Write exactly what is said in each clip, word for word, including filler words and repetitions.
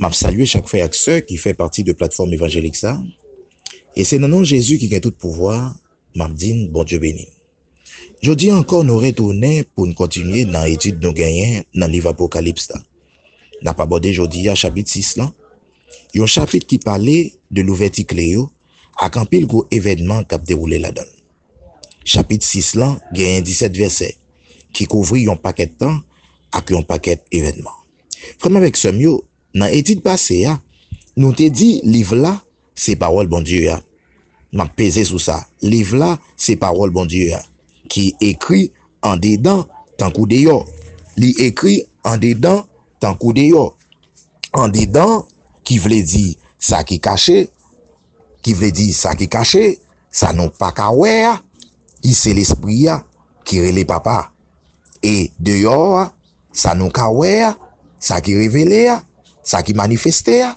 M ap salye chak frè ak sè ki fè pati de platfòm evanjelik sa a. E se nan non Jezi ki gen tout pouvwa, m ap di n Bondye beni n. Jodi a ankò, nou retounen pou n kontinye nan etid nou genyen nan liv Apokalips la. N ap abòde jodi a chapit sis lan, yon chapit ki pale de louvèti kle yo ak anpil gwo evènman k ap dewoule ladan l. Chapit sis lan genyen disèt vèsè ki kouvri yon pakèt tan ak yon pakèt evènman. Frè m avèk sè m yo, nan etid pase a, nou te di liv la se pawòl Bondye a. M ap peze sou sa. Liv la se pawòl Bondye a, ki ekri andedan tankou deyò. Li ekri andedan tankou deyò. Andedan, ki vle di sa ki kache, ki vle di sa ki kache, sa nou pa ka wè a, ki se Lespri a, ki rele Papa. E deyò a, sa nou ka wè a, sa ki revele a, sa ki manifeste a,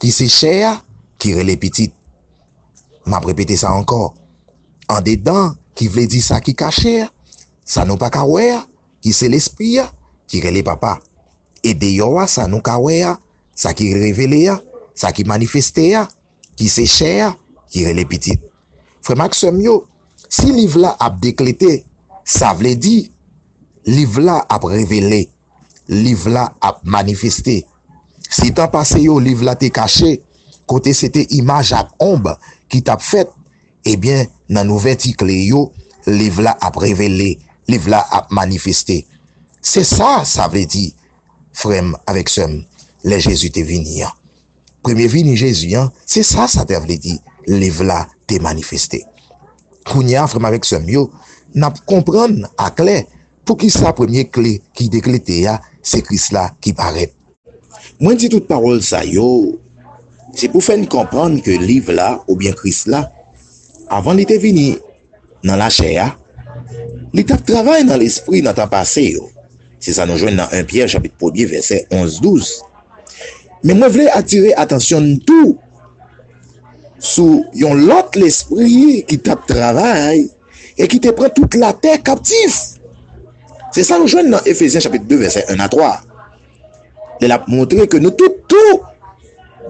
ki se chè a, ki rele Pitit. M ap repete sa ankò. Andedan, ki vle di sa ki kache a, sa nou pa ka wè a, ki se Lespri a, ki rele Papa. E deyò a, sa nou ka wè a, sa ki revele a, sa ki manifeste a, ki se chè a, ki rele Pitit. Frè m ak sè m yo, si liv la ap deklete, sa vle di liv la ap revele, liv la ap manifeste. Si tan pase yo, liv la te kache, kote se te imaj ak onb ki t ap fèt, ebyen, nan louvèti kle yo, liv la ap revele, liv la ap manifeste. Se sa sa vle di, frè m avèk sè m, lè Jezi te vini an. Premye vini Jezi an, se sa sa te vle di, liv la te manifeste. Kounye a, frè m avèk sè m yo, n ap konprann aklè poukisa premye kle ki deklete a, se Kris la ki parèt. Mwen di tout pawòl sa yo, se pou fè n konprann ke liv la, oubyen Kris la, avan li te vini nan lachè a, li t ap travay nan lespri nan tan pase yo. Se sa nou jwenn nan en Pyè chapit premye, vèsè onz, douz. Men mwen vle atire atansyon n tou sou yon lòt lespri ki t ap travay e ki te pran tout latè kaptif. Se sa nou jwenn nan Efezyen chapit de, vèsè en a twa. Lè l ap montre ke nou tout tou,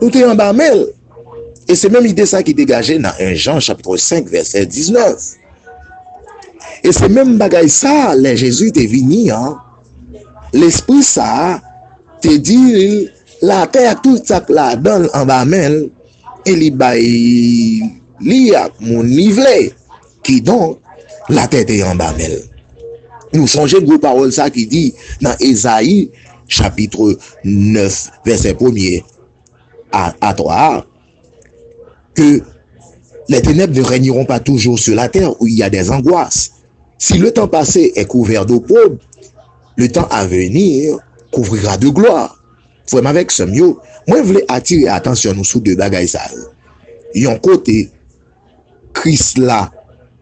nou te anba men l. E se menm ide sa ki degaje nan en Jan chapit senk, vèsè diznèf. E se menm bagay sa, lè Jezi te vini an, Lespri sa te di l, latè ak tout sa k ladan l anba men l, e li bay li ak moun li vle. Kidonk, latè te anba men l. Nou sonje gwo pawòl sa ki di nan Ezayi, chapit nèf, vèsè premye a, a twa a, que les ténèbres ne régneront pas toujours sur la terre où il y a des angoisses. Si le temps passé est couvert d'opprobre, le temps à venir couvrira de gloire. Frè m avèk sè m yo, mwen vle atire atansyon nou sou de bagay sa yo. Yon kote, Kris la,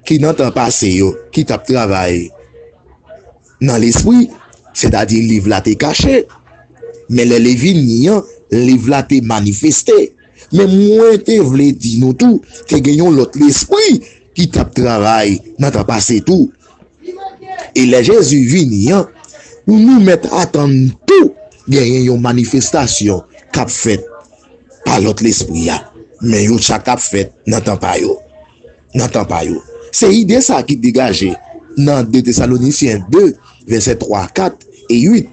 ki nan tan pase yo, ki t ap travay nan lespri, sètadi liv la te kache, men lè li vini an, liv la te manifeste. Men mwen te vle di nou tou, te gen yon lòt lespri ki t ap travay nan tan pase tou. E lè Jezi vini an, nou, nou mèt atann tou genyen yon manifestasyon k ap fèt pa lòt lespri a. Men yo chak ap fèt nan tan pa yo. Nan tan pa yo. Se ide sa ki degaje nan de Tesalonisyen de, vèsè twa, kat e uit.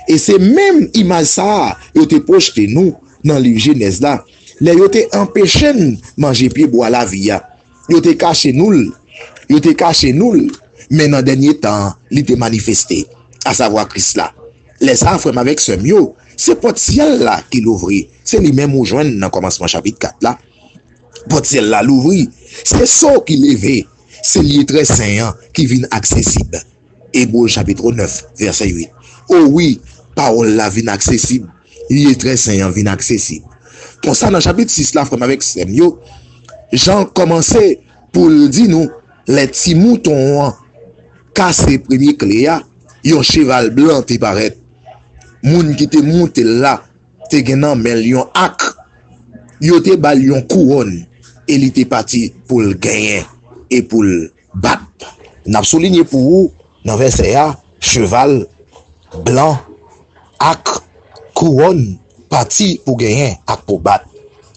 E se menm imaj sa a yo te pwojte nou nan liv Jenèz la, lè yo te anpeche n manje pye bwa lavi a. Yo te kache nou l. Yo te kache nou l. Men nan dènye tan an, li te manifeste, asavwa Kris la. Lè sa a, frè m avèk sè m yo, se pòt syèl la ki louvri. Se li menm ou jwenn nan kòmansman chapit kat la. Pòt syèl la louvri. Se so ki leve. Se lye trè sen an ki vin aksesib. Ebre chapit nèf, vèsè uit. O wi, pawòl la vin aksesib. Lye trè sen an vin aksesib. Konsa, nan chapit sis la, frè m avèk sè m yo, Jan kòmanse pou l di nou, lè ti mouton an kase premye kle a, yon cheval blan te parèt. Moun ki te moute l la te gen nan men l yon ak. Yo te ba l yon kouwòn e li te pati pou l genyen e pou l bat. N ap soulinye pou ou nan vèsè a, cheval blan ak kouwòn pati pou genyen ak pou bat.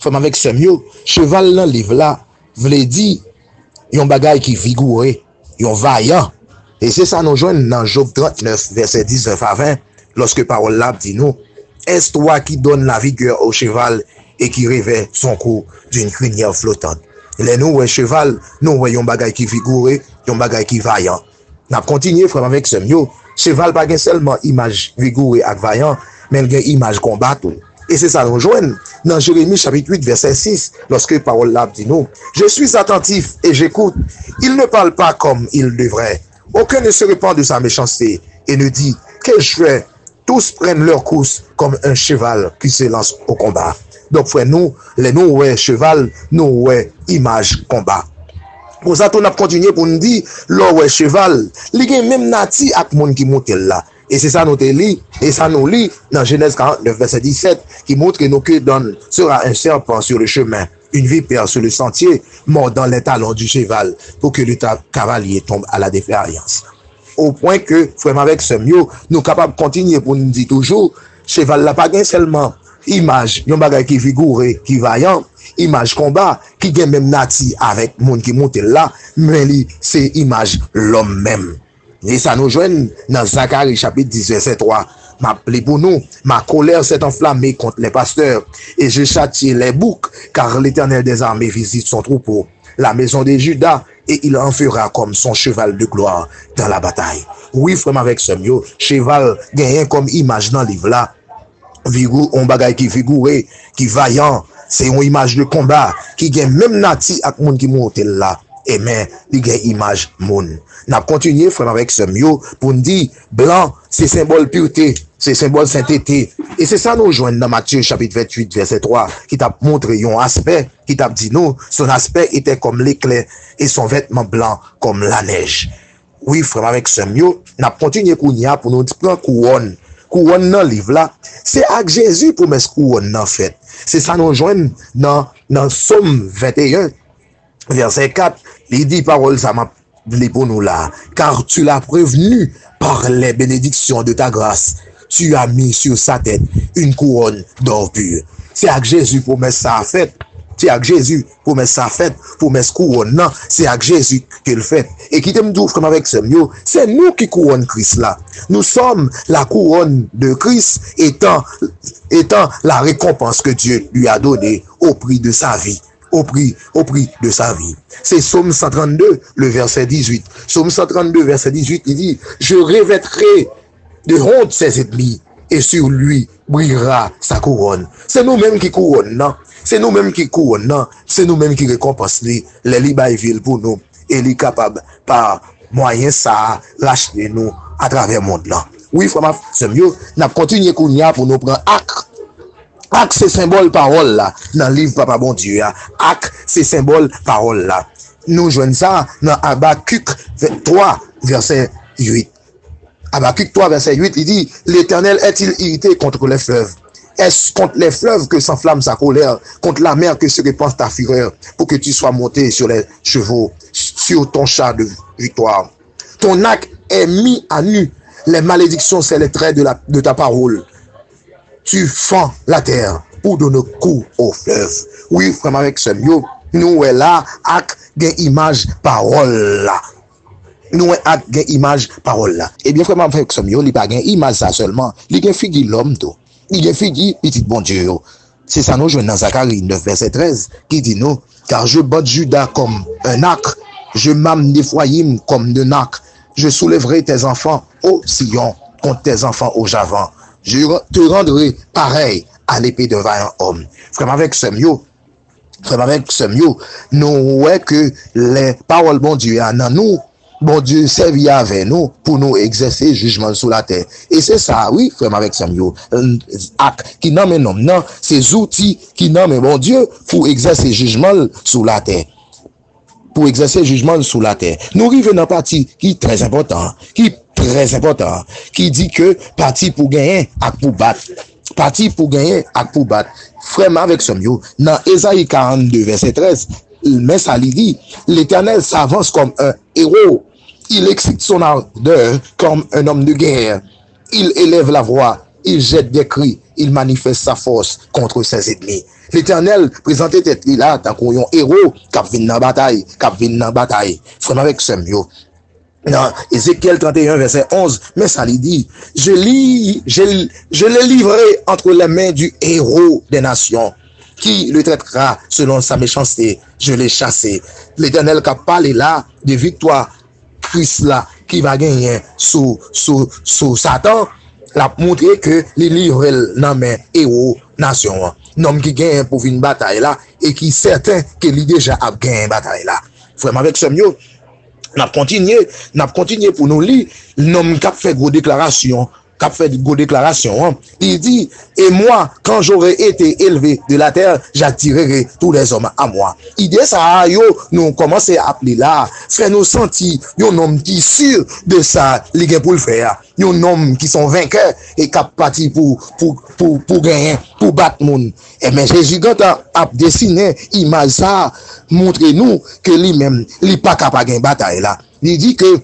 Frè m avèk sè m yo, cheval nan liv la vle di yon bagay ki vigoure, yon vayan. E se sa nou jwenn nan Job trannèf, vèsè diznèf a ven, lòske pawòl la ap di nou, Est toi qui donnes la vigueur au cheval et qui revêt son cou d'une crinière flottante. Lè nou wè cheval, nou wè yon bagay ki vigoure, yon bagay ki vayan. N ap kontinye, frè m avèk sè m yo. Cheval pa gen sèlman imaj vigoure ak vayan, men l gen imaj konba tou. E se sa nou jwenn nan Jeremi chapit uit, vèsè sis, lòske pawòl la ap di nou, Je suis attentif et j'écoute. Il ne parle pas comme il devrait. Aucun ne se repent de sa méchanceté et ne dit, Que je fais? Tous prennent leur course comme un cheval qui se lance au combat. Donk, frè nou, lè nou wè cheval, nou wè imaj konba. Konsa tou, n ap kontinye pou n di, lè w wè cheval, li gen menm nati ak moun ki moute l la. E se sa nou te li, e sa nou li nan Jenèz karannèf, vèsè disèt, ki montre nou que donne sera un serpent sur le chemin, une vipère sur le sentier, mordant les talons du cheval, pour que le ta- cavalier tombe à la défaillance. O pwen ke, frè m avèk sè m yo, nou kapab kontinye pou n di toujou, cheval la pa gen sèlman imaj yon bagay ki vigoure, ki vayan, imaj konba, ki gen menm nati avèk moun ki moute l la, men li se imaj lòm menm. E sa nou jwenn nan Zakari chapit dis, vèsè twa. M ap li pou nou, Ma colère s'est enflammée contre les pasteurs, et je châtie les boucs, car l'Éternel des armées visite son troupeau, la maison de Juda, et il en fera comme son cheval de gloire dans la bataille. Wi, frè m avèk sè m yo, cheval genyen kòm imaj nan liv la, vigou, yon bagay ki vigoure, ki vayan, se yon imaj de konba, ki gen menm nati ak moun ki moute l la. E men, li gen imaj moun. N ap kontinye, frè m avèk sè m yo, pou n di, blan, se senbòl pirte, se senbòl sentete. E se sa nou jwenn nan Matye chapit venntuit, vèsè twa, ki t ap montre yon aspè, ki t ap di nou, Son aspect était comme l'éclair et son vêtement blanc comme la neige. Wi, frè m avèk sè m yo, n ap kontinye kounye a pou nou pran kouwòn. Kouwòn nan liv la, se ak Jezi pwomès kouwòn nan fèt. Se sa nou jwenn nan, nan Sòm venteyen, vèsè kat. Li di pawòl sa m ap li pou nou la. Car tu l'as prévenu par les bénédictions de ta grâce. Tu as mis sur sa tête une couronne d'or pur. Se ak Jezi pwomès sa a fèt. Se ak Jezi pwomès sa a fèt. Pwomès kouwòn nan, se ak Jezi ke l fèt. E kite m di w, frè m avèk sè m yo, se nou ki kouwòn Kris la. Nous sommes la couronne de Christ, étant, étant la récompense que Dieu lui a donnée au prix de sa vie. Au prix, au prix de sa vie. Se Sòm san trannde, le vèsè dizuit. Sòm san trannde, vèsè dizuit, li di, Je revêtrai de honte ses ennemis, et sur lui brillera sa couronne. Se nou menm ki kouwòn nan. Se nou menm ki kouwòn nan. Se nou menm ki rekonpans li. Lè li bay vi l pou nou. E li kapab, pa mwayen sa a, rachte nou atravè mond lan. Wi, frè m ak sè m yo, n ap kontinye kounye a pou nou pran ak. Ak se senbòl pawòl la nan liv Papa Bondye a. Ak se senbòl pawòl la. Nou jwenn sa nan Abakik twa, vèsè uit. Abakik twa, vèsè uit, li di, L'Éternel est-il irrité contre les fleuves? Est-ce contre les fleuves que s'enflamme sa colère, contre la mer que se répand ta fureur, pour que tu sois monté sur les chevaux, sur ton char de victoire? Ton arc est mis à nu. Les malédictions, c'est les traits de, la, de ta parole. Tu fends la terre pour donner cours aux fleuves. Wi, frè m avèk sè m yo, nou wè la, ak gen imaj pawòl la. Nou wè ak gen imaj pawòl la. Ebyen, frè m avèk sè m yo, li pa gen imaj sa sèlman. Li gen figi lòm tou. Li gen figi pitit Bondye yo. Se sa nou jwenn nan Zakari nèf, vèsè trèz, ki di nou, Car je bande Juda comme un arc, je m'arme d'Éphraïm comme d'un arc. Je soulèverai tes enfants, ô Sion, contre tes enfants au javan. Je te rendrai pareil à l'épée d'un vaillant homme. Frè m avèk sè m yo, frè m avèk sè m yo, nou wè ke lè pawòl Bondye a nan nou, Bondye sèvi avè nou pou nou egzèse jijman l sou latè. E se sa, wi, frè m avèk sè m yo, ak ki nan men nonm nan, se zouti ki nan men Bondye pou egzèse jijman l sou latè. Pou egzèse jijman l sou latè. Nou rive nan pati ki trè enpòtan, ki trè enpòtan, ki di ke pati pou genyen ak pou bat. Pati pou genyen ak pou bat. Frè m avèk sè m yo, nan Ezayi karannde, vèsè trèz, men sa li di, L'Éternel s'avance comme un héros. Il excite son ardeur comme un homme de guerre. Il élève la voix il jette des cris, il manifeste sa force contre ses ennemis. Letènèl prezante tèt li la tankou yon ewo k ap vin nan batay, k ap vin nan batay. Frè m avèk sè m yo, nan Ézéchiel trente et un, verset onze, men sa li di, je, li, je, je l'ai livré entre les mains du héros des nations, qui le traitera selon sa méchanceté, je l'ai chassé. Letènèl k ap pale la de viktwa Kris la ki va genyen sou, sou, sou Satan, l ap montre ke li livre l nan men ewo nasyon an. Nonm ki genyen pou vin batay la e ki sèten ke li deja ap genyen batay la. Frè m avèk sè m yo, n ap kontinye, n ap kontinye pou nou li nonm k ap fè gwo deklarasyon, k ap fè gwo deklarasyon an. Li di, et moi, quand j'aurai été élevé de la terre, j'attirerai tous les hommes à moi. Ide sa a yo nou kòmanse ap li la, fè nou santi yon nonm ki si de sa li gen pou l fè a. Yon nonm ki se yon venkè e k ap pati pou, pou, pou, pou genyen, pou bat moun. Ebyen, Jezi gentan ap desinen imaj sa a, montre nou ke li menm, li pa ka pa gen batay la. Li di ke,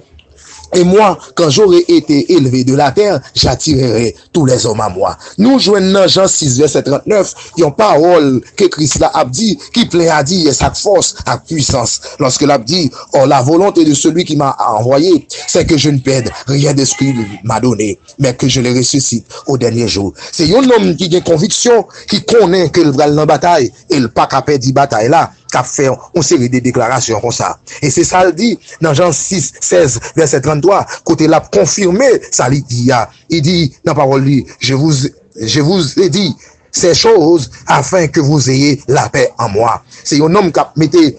et moi, quand j'aurai été élevé de la terre, j'attirerai tous les hommes à moi. Nou jwenn nan Jan sis, vèsè trannèf, yon pawòl ke Kris la ap di, ki plen a diyès ak fòs, ak pwisans. Lòske l ap di, or la volonté de celui qui m'a envoyé, c'est que je ne perde rien de ce qu'il m'a donné, mais que je le ressuscite au dernier jour. Se yon nonm ki gen konviksyon, ki konnen ke l pral nan batay, e l pa ka pèdi batay la, k ap fè yon seri de deklarasyon konsa. E se sa l di nan Jan sis, sèz, vèsè tranntwa, kote l ap konfime sa li di a. Li di nan pawòl li, je vous, je vous ai dit ces choses afin que vous ayez la paix en moi. Se yon nonm k ap mete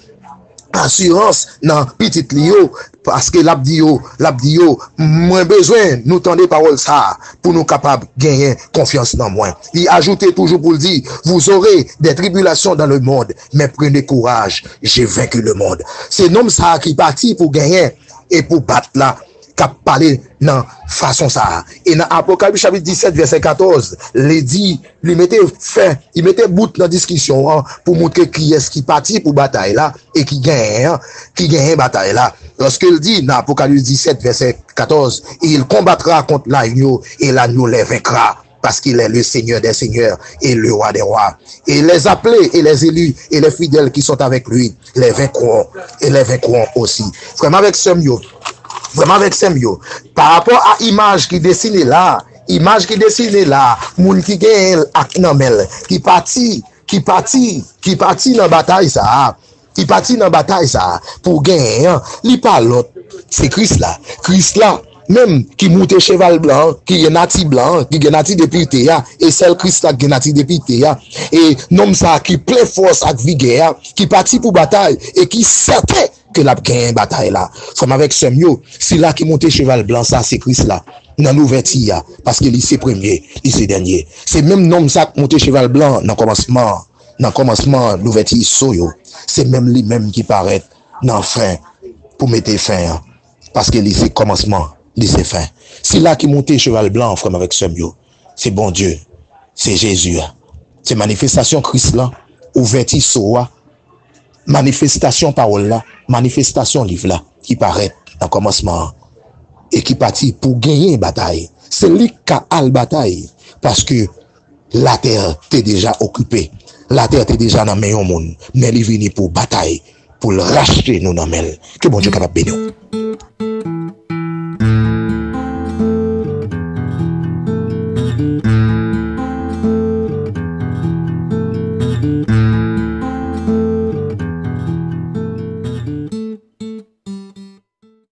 asirans nan pitit li yo, paske l ap di yo, l ap di yo, mwen bezwen nou tande pawòl sa a pou nou kapab genyen konfyans nan mwen. Li ajoute toujou pou l di, vous aurez des tribulations dans le monde, mais prenez courage, j'ai vaincu le monde. Se nonm sa a ki pati pou genyen e pou bat la, k ap pale nan fason sa a. E nan Apokalis chapit disèt, vèsè katòz, li di, li mete fen, li mete bout nan diskisyon an pou montre kiyès ki pati pou batay la e ki genyen an, ki genyen batay la. Lòske l di nan Apokalis disèt, vèsè katòz, il combattra contre l'agneau et l'agneau les vaincra, parce qu'il est le Seigneur des seigneurs et le Roi des rois. Et les appelés et les élus et les fidèles qui sont avec lui, les vaincront et les vaincront aussi. Frè m avèk sè m yo, frè m avèk sè m yo, pa rapò a imaj ki desine la, imaj ki desine la, moun ki genyen l ak nan men l, ki pati, ki pati, ki pati nan batay sa a, ki pati nan batay sa a pou genyen an, li pa lòt, se Kris la. Kris la menm ki moute cheval blan an, ki gen nati blan an, ki gen nati depite a, e sèl Kris la ki gen nati depite a. E nonm sa a ki plen fòs ak vigè a, ki pati pou batay e ki sèten ke l ap genyen batay la. Frè m avèk sè m yo, sila ki moute cheval blan sa, se Kris la. Nan louvèti a, paske li se premye, li se dènye. Se menm nonm sa k moute cheval blan nan kòmansman an, nan kòmansman louvèti so yo. Se menm li menm ki parèt nan fen pou mete fen an. Paske li se kòmansman, li se fen. Sila ki moute cheval blan, frè m avèk sè m yo, se Bondye, se Jezi a. Se manifestasyon Kris lan, ouvèti so a, manifestasyon pawòl la, manifestasyon liv la ki parèt nan kòmansman an e ki pati pou genyen batay. Se li k ka al batay, paske latè te deja okipe. Latè te deja nan men yon moun, men li vini pou batay, pou l rachte nou nan men l. Ke Bondye kapab beni w.